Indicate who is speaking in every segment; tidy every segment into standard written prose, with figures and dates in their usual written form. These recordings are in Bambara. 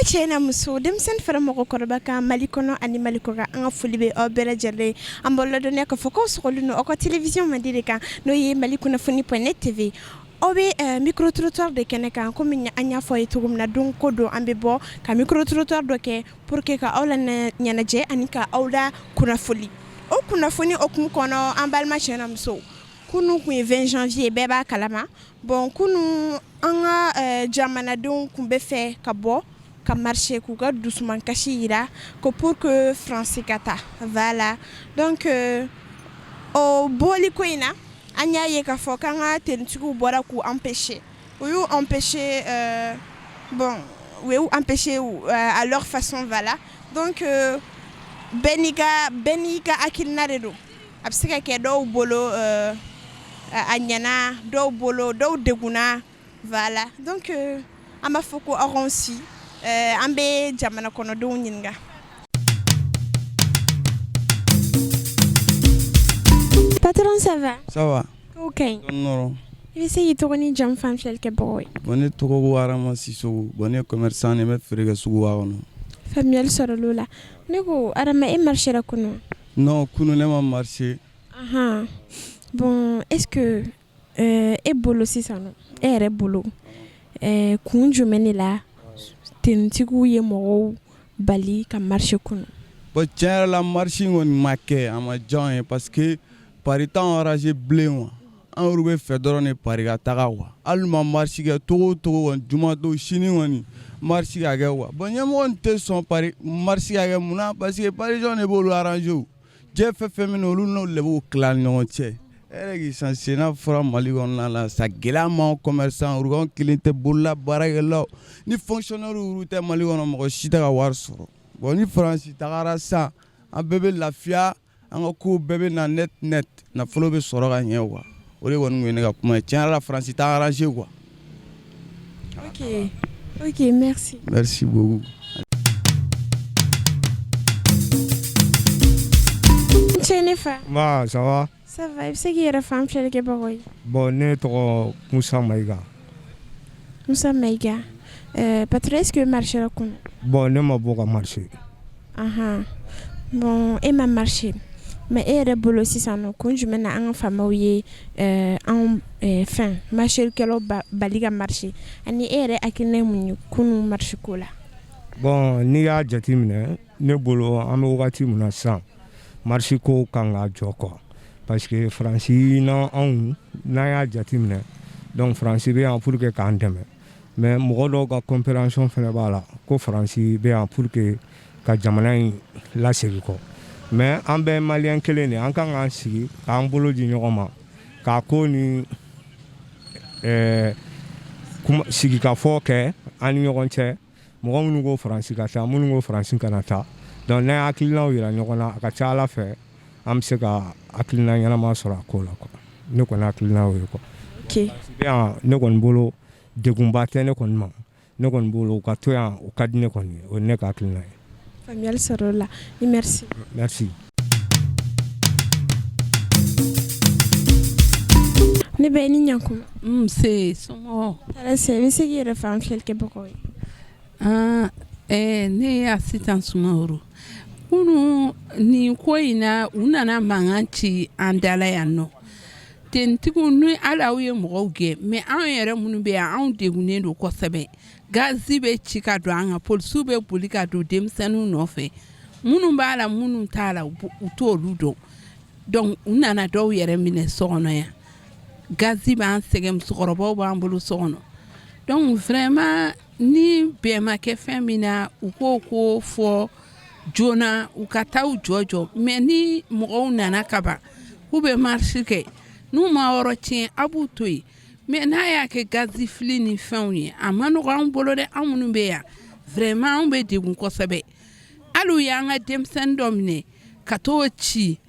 Speaker 1: Balima cɛ n'a muso, denmisɛnnin fara mɔgɔkɔrɔba kan, Mali kɔnɔ ani Mali kɔkan, an ka foli bɛ aw bɛɛ lajɛlen. An b'aw ladɔnniya k'a fɔ k'aw sɔgɔlen don aw ka télévision mandi de kan, n'o ye Mali kunnafoni point net TV. Aw bɛ micro trottoir de kɛnɛ kan. Komi an y'a fɔ aw ye cogo min na, don ko don an bɛ bɔ ka micro trottoir dɔ kɛ pour que ka aw la ɲɛnajɛ ani ka aw la kunnafoni. O kunnafoni hukumu kɔnɔ, an balima cɛ n'a muso, kunun tun ye 20 janvier, bɛɛ b'a kalama. Bon, kunun an ka jamanadenw tun bɛ fɛ ka bɔ ka marcher k'u ka dusumankasi jira ko pour que France ka taa. Voilà, donc o bɔli ko in na, an y'a ye k'a fɔ k'an ka tenitigiw bɔra k'u empêcher. U y'u empêcher, bon, u y'u empêcher à leur façon. Voilà, donc bɛɛ n'i ka hakilina de don. A bɛ se ka kɛ dɔw bolo a ɲɛna, dɔw bolo dɔw degunna. Voilà, donc an b'a fɔ ko aw si an bɛ jamana kɔnɔdenw ɲininka. Patron, ça va?
Speaker 2: Ça va.
Speaker 1: Kow ka ɲi?
Speaker 2: Nɔrɔ.
Speaker 1: I bɛ se k'i tɔgɔ ni jamu fɔ an filɛlikɛbagaw ye?
Speaker 2: Bon, ne tɔgɔ ko Arama Sisoko. Bon, ne ye commerçant de ye, n bɛ feere kɛ suguba kɔnɔ.
Speaker 1: Faamuyali sɔrɔla o la. Ne ko Arama, e marchera kunun?
Speaker 2: Non, kunun ne ma marché.
Speaker 1: Ahan, bon, est-ce que e bolo sisan nɔ, e yɛrɛ bolo, kun jumɛn de la tenitigiw ye mɔgɔw bali ka marcher kunun?
Speaker 2: Bon, tiɲɛ yɛrɛ la, marche in kɔni ma kɛ, a ma diya anw ye, parce que Paris t'anw arranger bilen quoi. An yɛrɛ bɛ fɛ dɔrɔn de Paris ka taga quoi. Hali n'u ma marche kɛ togo o togo kɔni, jumadon sini kɔni, marche ka kɛ quoi. Bon, ɲɛmɔgɔ nin tɛ sɔn Paris marche ka kɛ. Munna? Parce que parisiens de b'olu arranger. O diɲɛ fɛn fɛn min, olu n'olu de b'o tila ni ɲɔgɔn cɛ. E yɛrɛ k'i sanse n'a fɔra Mali kɔnɔna la sa, gɛlɛya ma commerçant olu kelen tɛ, bolola baarakɛlaw ni fonctionnaire olu tɛ. Mali kɔnɔ, mɔgɔ si tɛ ka wari sɔrɔ. Bon, ni Faransi tagara sisan, an bɛɛ bɛ lafiya, an ka kow bɛɛ bɛ na net net, nafolo bɛ sɔrɔ ka ɲɛ quoi. O de kɔni ye ne ka kuma ye. Tiɲɛ yɛrɛ la, Faransi t'an arranger quoi.
Speaker 1: Ok, merci.
Speaker 2: Merci beaucoup.
Speaker 1: N ce, ne fa.
Speaker 3: Nba, ça va?
Speaker 1: Ça va. I bɛ se k'i yɛrɛ fɔ an filɛlikɛbagaw ye?
Speaker 3: Bon, ne tɔgɔ Musa Mayiga.
Speaker 1: Musa Mayiga, patron, est-ce que marchera kunun?
Speaker 3: Bon, ne ma bɔ ka marcher.
Speaker 1: Ahan, bon, e ma marcher, mais e yɛrɛ bolo sisan nɔ, kun jumɛn na an ka faamaw ye anw fɛn marcherkɛlaw bali ka marcher, ani e yɛrɛ hakilina ye mun ye kunun marche ko la?
Speaker 3: Bon, n'i y'a jateminɛ, ne bolo, an bɛ wagati min na sisan, marche ko kan ka jɔ quoi, parce que Faransi na anw n'an y'a jateminɛ, donc Faransi bɛ yan pour que k'an dɛmɛ, mais mɔgɔ dɔw ka compréhension fana b'a la ko Faransi bɛ yan pour que ka jamana in lasegin kɔ. Mais an bɛɛ malien kelen de, an kan k'an sigi k'an bolo di ɲɔgɔn ma k'a ko ni sigikafɔ kɛ an ni ɲɔgɔn cɛ. Mɔgɔ minnu ko Faransi ka taa, minnu ko Faransi kana taa, donc n'an ye hakilinaw yira ɲɔgɔn na, a ka ca Ala fɛ, an bɛ se ka hakilina ɲɛnama sɔrɔ a ko la quoi. Ne kɔni hakilina y'o ye quoi.
Speaker 1: Ok.
Speaker 3: Yan, ne kɔni bolo, degunba tɛ ne kɔni ma. Ne kɔni bolo, u ka to yan, o ka di ne kɔni ye. O ye ne ka hakilina ye.
Speaker 1: Faamuyali sɔrɔ o la, merci.
Speaker 3: Merci.
Speaker 1: Ne bɛ ni ɲankuma.
Speaker 4: Nse, somɔgɔw?
Speaker 1: Tɔɔrɔ si tɛ. I bɛ se k'i yɛrɛ fɔ an filɛlikɛbagaw ye?
Speaker 4: Ne ye Asitan Sumaworo. Kunun nin ko in na, u nana mankan ci an dala yan nɔ. Tenitigiw ni hali aw ye mɔgɔw gɛn, mais anw yɛrɛ minnu bɛ yan, anw degunnen don kosɛbɛ. Gazi bɛ ci ka don an kan, polisiw bɛ boli ka don denmisɛnninw nɔfɛ. Minnu b'a la, minnu t'a la, u t'olu dɔn. Donc u nana dɔw yɛrɛ minɛ so kɔnɔ yan. Gazi b'an sɛgɛn, musokɔrɔbaw b'an bolo so kɔnɔ. Donc vraiment, ni bɛn ma kɛ fɛn min na, u ko fɔ joona, u ka taa u jɔ jɔ. Mais ni mɔgɔw nana ka ban k'u bɛ marche kɛ, n'u ma yɔrɔ tiɲɛ, a b'u to yen. Mais n'a y'a kɛ gazi fili ni fɛnw ye, a ma nɔgɔ anw bolo dɛ. Anw minnu bɛ yan, vraiment, anw bɛ degun kosɛbɛ. Hali u y'an ka denmisɛnnin dɔ minɛ ka t'o ci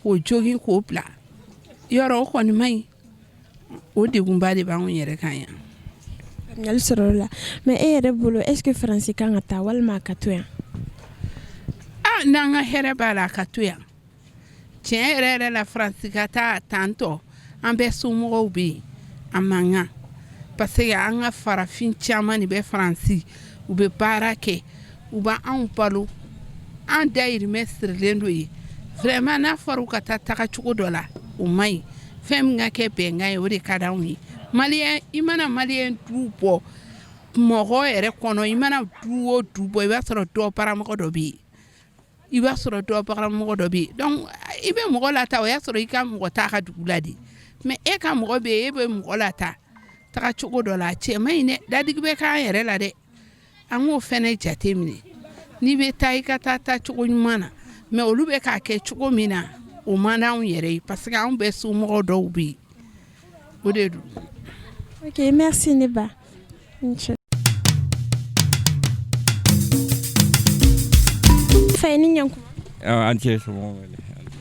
Speaker 4: k'o jogin k'o bila yɔrɔ, o kɔni man ɲi. O degunba de b'anw yɛrɛ kan yan.
Speaker 1: Faamuyali sɔrɔ o la. Mais e yɛrɛ bolo, est-ce que Faransi kan ka taa walima a ka to yan?
Speaker 4: Ah, n'an ka hɛrɛ b'a la, a ka to yan. Tiɲɛ yɛrɛ yɛrɛ la, Faransi ka taa tantɔ, an bɛɛ somɔgɔw bɛ yen, a man kan, parce que an ka farafin caman de bɛ Faransi. U bɛ baara kɛ, u b'anw balo, an dayirimɛ sirilen don yen. Vraiment n'a fɔra u ka taa tagacogo dɔ la, o man ɲi. Fɛn min ka kɛ bɛnkan ye, o de ka di anw ye. Maliyɛn, i mana maliyɛn du bɔ mɔgɔ yɛrɛ kɔnɔ, i mana du o du bɔ, i b'a sɔrɔ dɔ baramɔgɔ dɔ bɛ yen, i b'a sɔrɔ dɔ baramɔgɔ dɔ bɛ yen. Donc i bɛ mɔgɔ lataa, o y'a sɔrɔ i ka mɔgɔ t'a ka dugu la de, mais e ka mɔgɔ bɛ yen, e bɛ mɔgɔ lataa tagacogo dɔ la, a cɛ man ɲi dɛ. Dadigi bɛ k'an yɛrɛ la dɛ, an k'o fɛnɛ jate minɛ. N'i bɛ taa, i ka taa taacogo ɲuman na, mais olu bɛ k'a kɛ cogo min na, o man d'anw yɛrɛ ye, parce que anw bɛɛ somɔgɔw dɔw bɛ yen, o de don.
Speaker 1: Ok, merci ne ba. Fa, i ni ɲankuma.
Speaker 5: An cɛ, somɔgɔw?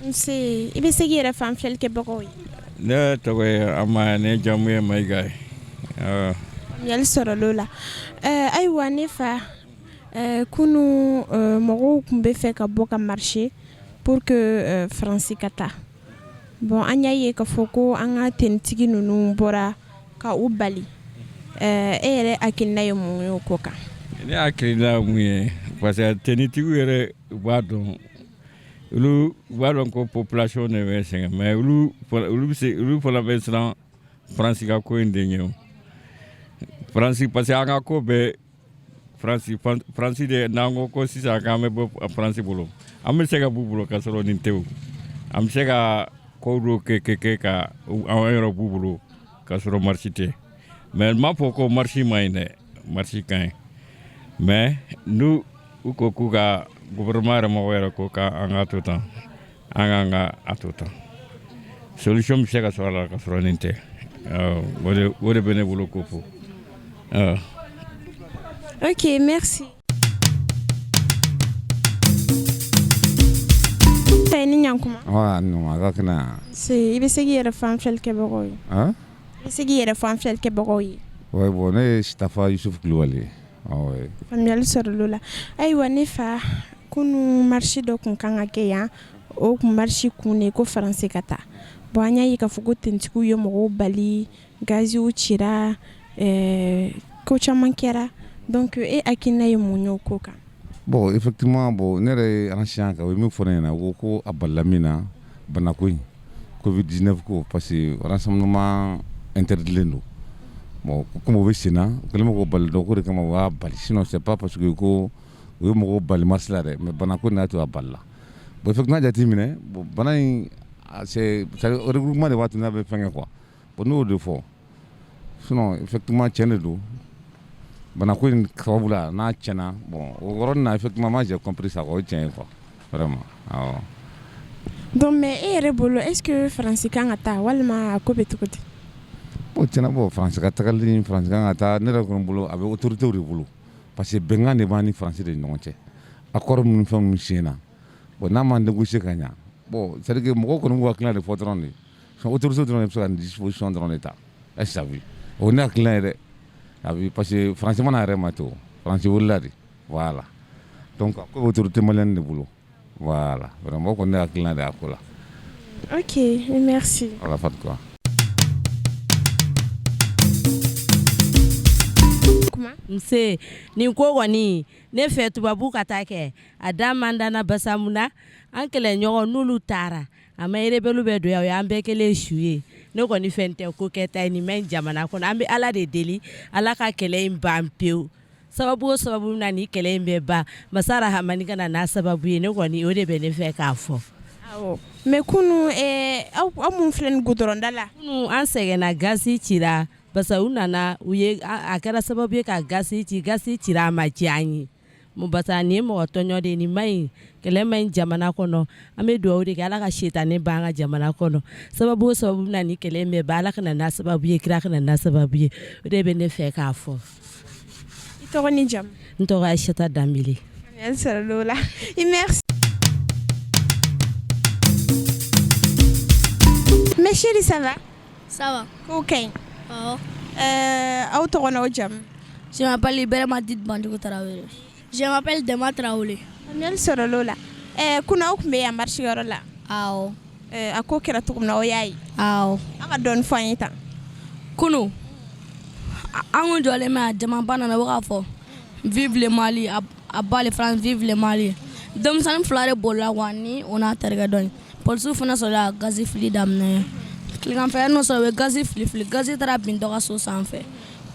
Speaker 1: Nse, i bɛ se k'i yɛrɛ fɔ an filɛlikɛbagaw ye?
Speaker 5: Ne tɔgɔ ye Ama, ne jamu ye Mayiga ye.
Speaker 1: Faamuyali sɔrɔla o la. Ayiwa ne fa, kunun mɔgɔw tun bɛ fɛ ka bɔ ka marcher pour que Faransi ka taa. Bon, an y'a ye k'a fɔ ko an ka tenitigi ninnu bɔra ka u bali. E yɛrɛ hakilina ye mun ye o ko kan?
Speaker 5: Ne hakilina ye mun ye, parce que tenitigiw yɛrɛ, u b'a dɔn, olu b'a dɔn ko population de bɛ sɛgɛn, mais olu olu bɛ se, olu fana bɛ siran Faransi ka ko in de ɲɛ. Faransi, parce que an ka ko bɛɛ Faransi, Faransi de. N'an ko ko sisan k'an bɛ bɔ Faransi bolo, an bɛ se ka b'u bolo ka sɔrɔ nin tɛ o. An bɛ se ka ko dɔw kɛ ka an yɛrɛ b'u bolo ka sɔrɔ marche tɛ. Mais n m'a fɔ ko marche man ɲi dɛ, marche ka ɲi, mais n'u u ko k'u ka gouvernement yɛrɛ mɔgɔw yɛrɛ ko k'an ka to tan, an k'an ka a to tan, solution bɛ se ka sɔrɔ a la ka sɔrɔ nin tɛ. O de bɛ ne bolo k'o fɔ.
Speaker 1: Ok, merci. Fa, i ni ɲankuma.
Speaker 6: Wa a ka kɛnɛ.
Speaker 1: Se, i bɛ se k'i yɛrɛ fɔ an filɛlikɛbagaw ye?
Speaker 6: Han?
Speaker 1: I bɛ se k'i yɛrɛ fɔ an filɛlikɛbagaw ye?
Speaker 6: Ouais, bon, ne ye Sitafa Yusuf Kulubali ye. Ouais.
Speaker 1: Faamuyali sɔrɔla o la. Ayiwa ne fa, kunun marche dɔ tun kan ka kɛ yan, o kun marche kun de ko Faransi ka taa. Bon, an y'a ye k'a fɔ ko tenitigiw ye mɔgɔw bali, gaziw cira, ko caman kɛra. Donc e hakilina ye mun ye o ko kan?
Speaker 6: Bon, effectivement, bon, ne yɛrɛ ye enseignant kɛ, o ye min fɔ ne ɲɛna, u ko ko a balila min na, banako in, Covid-19 ko, parce que rassemblement interdilen don. Bon, comme o bɛ sen na, u kɛlen bɛ k'o bali dɔn, k'o de kama u y'a bali. Sinon c'est pas parce que ko u ye mɔgɔw bali marche la dɛ, mais banako de y'a to a balila. Bon, effectivement, jateminɛ, bon, bana in, c'est regroupement de b'a to n'a bɛ fɛn kɛ quoi. Bon, n'o de fɔ. Sinon effectivement, tiɲɛ de don, banako in sababu la n'a tiɲɛna. Bon, o yɔrɔnin na, effectivement, moi j'ai compris ça quoi, o ye tiɲɛ ye quoi, vraiment, awɔ.
Speaker 1: Donc mais e yɛrɛ bolo, est ce que Faransi kan ka taa walima a ko bɛ cogo di?
Speaker 6: Bon, tiɲɛna, bon, Faransi ka tagali, Faransi kan ka taa, ne yɛrɛ kɔni bolo, a bɛ autorités de bolo, parce que bɛnkan de b'an ni Faransi de ɲɔgɔn cɛ, accord minnu, fɛn minnu signé na. Bon, n'a ma négocier ka ɲa, bon, c'est à dire que mɔgɔw kɔni b'u hakilina de fɔ dɔrɔn de, autorités dɔrɔn de bɛ se ka disposition dɔrɔn de ta. Est ce que t'as vu? O ne hakilina ye dɛ, a bi, parce que Faransi mana yɛrɛ ma to, Faransi wulila de, voilà. Donc a ko bɛ autorité malienne de bolo, voilà. Vraiment, o kɔni ne hakilina de y'a ko la.
Speaker 1: Ok, merci.
Speaker 6: Voilà, pas de quoi.
Speaker 7: Nse, nin ko kɔni, ne fɛ tubabu ka taa kɛ a da man danna basa mun na, an kɛlɛɲɔgɔn n'olu taara, a ma rebelle bɛ don yan, o y'an bɛɛ kelen su ye. Ne kɔni fɛn tɛ ko kɛta ye nin ma ɲi jamana kɔnɔ. An bɛ Ala de deli, Ala ka kɛlɛ in ban pewu. Sababu o sababu na ni kɛlɛ in bɛ ban, masa Rahamani ka na n'a sababu ye. Ne kɔni, o de bɛ ne fɛ k'a fɔ.
Speaker 1: Awɔ, mais kunun aw mun filɛ nin goudron da la?
Speaker 7: Kunun an sɛgɛnna, gazi cira, parce u nana, u ye a kɛra sababu ye ka gazi ci, gazi cira, a ma diya an ye, basa nin ye mɔgɔ tɔɲɔ de ye. Nin ma ɲi, kɛlɛ ma ɲi jamana kɔnɔ. An bɛ dugawu de kɛ, Ala ka sitanɛ ban an ka jamana kɔnɔ. Sababu o sababu na ni kɛlɛ in bɛ ban, Ala ka na n'a sababu ye, kira ka na n'a sababu ye. O de bɛ ne fɛ k'a fɔ.
Speaker 1: I tɔgɔ ni jamu?
Speaker 7: N tɔgɔ Aïssata Danbele.
Speaker 1: Sɔrɔla o la, merci. Mes chéris, ça va?
Speaker 8: Ça va.
Speaker 1: Ko ka ɲi?
Speaker 8: Awɔ.
Speaker 1: Aw tɔgɔ n'aw jamu?
Speaker 8: Je m'appelle Ibrahima Did Banjugu Traoré. Je m'appelle Dema Traoré.
Speaker 1: Faamuyali sɔrɔla o la. Kunun aw tun bɛ yan marche yɔrɔ la?
Speaker 8: Awɔ.
Speaker 1: A ko kɛra cogo min na, aw y'a ye?
Speaker 8: Awɔ.
Speaker 1: Aw ka dɔɔni fɔ an ye tan.
Speaker 8: Kunun, an kun jɔlen bɛ yan, jamaba nana, u bɛ k'a fɔ Vive le Mali, à bas les France, vive le Mali. Denmisɛnnin fila de bolila quoi ni o n'a terikɛ dɔ ye. Polisiw fana sɔrɔla ka gazi fili daminɛ. Tileganfɛ n'o sɔrɔ u ye gazi fili fili, gazi taara bin dɔ ka so sanfɛ.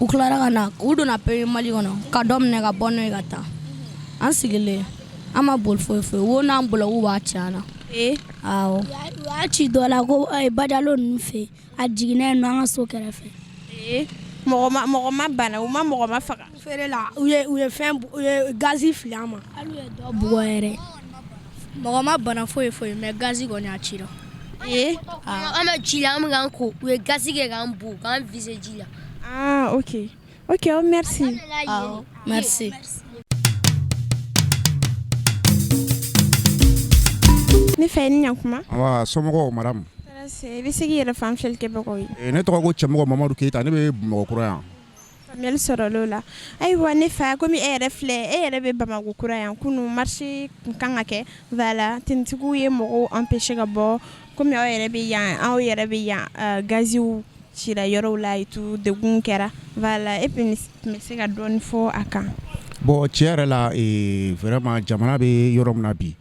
Speaker 8: U tilara ka na, u donna PMU Mali kɔnɔ ka dɔ minɛ ka bɔ n'o ye ka taa. An sigilen, an ma boli foyi foyi. U n'an bolo k'u b'a ci an na.
Speaker 1: Ee.
Speaker 8: Awɔ.
Speaker 9: U y'a ci dɔ la ko Bajalo ninnu fɛ a jiginna yen nɔ an ka so kɛrɛfɛ.
Speaker 1: Ee, mɔgɔ ma bana, u ma mɔgɔ ma faga.
Speaker 10: Feere la u ye fɛn u ye gazi fili an ma.
Speaker 9: Hali u ye dɔ bugɔ yɛrɛ.
Speaker 8: Mɔgɔ ma bana foyi foyi mais gazi kɔni a cira.
Speaker 1: Ee.
Speaker 11: An bɛ ji la, an bɛ k'an ko, u ye gazi kɛ k'an bon, k'an viser ji la.
Speaker 1: Ah, ok. Ok, oh, merci.
Speaker 8: Awɔ, merci.
Speaker 1: Ne fa, i ni ɲankuma.
Speaker 12: Nba, somɔgɔw madame?
Speaker 1: Tɔɔrɔ si tɛ. I bɛ se k'i yɛrɛ fɔ an filɛlikɛbagaw ye.
Speaker 12: Ne tɔgɔ ko Cɛmɔgɔ Mamadu Keyita, ne bɛ Bamakɔkura yan.
Speaker 1: Faamuyali sɔrɔla o la. Ayiwa ne fa, komi e yɛrɛ filɛ, e yɛrɛ bɛ Bamakɔ kura yan, kunun marche tun kan ka kɛ, voilà, tenitigiw ye mɔgɔw empêcher ka bɔ, komi aw yɛrɛ bɛ yan, aw yɛrɛ bɛ yan, gaziw cira yɔrɔw la et tout, degun kɛra, voilà, e tun bɛ se ka dɔɔnin fɔ a kan.
Speaker 12: Bon tiɲɛ yɛrɛ la, vraiment jamana bɛ yɔrɔ min na bi,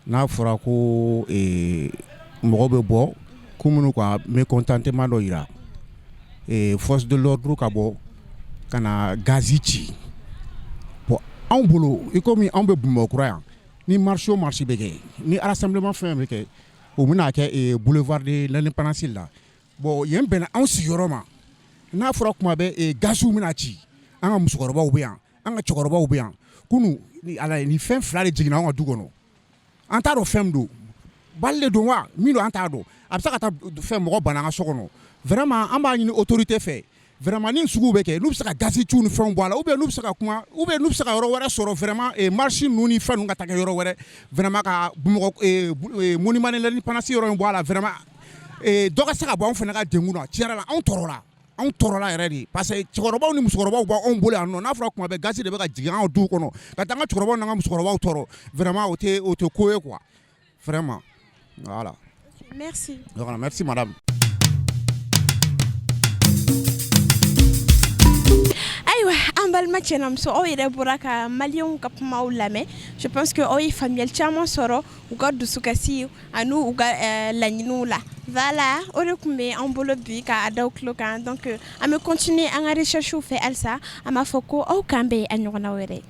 Speaker 12: n'a fɔra ko mɔgɔ bɛ bɔ k'u minnu ka mécontentement dɔ jira, force de l'ordre ka bɔ ka na gazi ci, bon anw bolo i komi anw bɛ Bamakɔkura yan, ni marche o marche bɛ kɛ, ni rassemblement fɛn bɛ kɛ, u bɛna kɛ boulevard de l'indépendance la. Bon yen bɛnna anw sigiyɔrɔ ma, n'a fɔra kuma bɛɛ gaziw bɛna ci, an ka musokɔrɔbaw bɛ yan, an ka cɛkɔrɔbaw bɛ yan, kunun ni Ala ye nin fɛn fila de jiginna anw ka du kɔnɔ, an t'a dɔn fɛn min don, balle de don wa min don an t'a dɔn, a bɛ se ka taa fɛn mɔgɔ bana an ka so kɔnɔ, vraiment an b'a ɲini autorité fɛ, vraiment ni sugu bɛ kɛ n'u bɛ se ka gazi ciw ni fɛnw bɔ a la, ou bien n'u bɛ se ka kuma, ou bien n'u bɛ se ka yɔrɔ wɛrɛ sɔrɔ, vraiment marche ninnu ni fɛn ninnu ka taa kɛ yɔrɔ wɛrɛ, vraiment ka Bamakɔ monument de l'indépendance yɔrɔ in bɔ a la, vraiment dɔ ka se ka bɔ anw fana ka degun na. Tiɲɛ yɛrɛ la anw tɔɔrɔla, anw tɔɔrɔla yɛrɛ de, parce que cɛkɔrɔbaw ni musokɔrɔbaw b'anw bolo yan nɔ, n'a fɔra kuma bɛɛ gazi de bɛ ka jigin an ka duw kɔnɔ ka taa an ka cɛkɔrɔbaw n'an ka musokɔrɔbaw tɔɔrɔ, vraiment o tɛ ko ye quoi, vraiment, voilà.
Speaker 1: Merci.
Speaker 12: Voilà, merci madame.
Speaker 1: Ayiwa an balima cɛ n'a muso, aw yɛrɛ bɔra ka maliyɛnw ka kumaw lamɛn. Je pense que aw ye faamuyali caman sɔrɔ u ka dusukasi ani u ka laɲiniw la. Voilà, o de tun bɛ an bolo bi k'a da tulo kan. Donc an bɛ continuer an ka recherche fɛ halisa. An b'a fɔ ko aw k'an bɛn a ɲɔgɔnna wɛrɛ.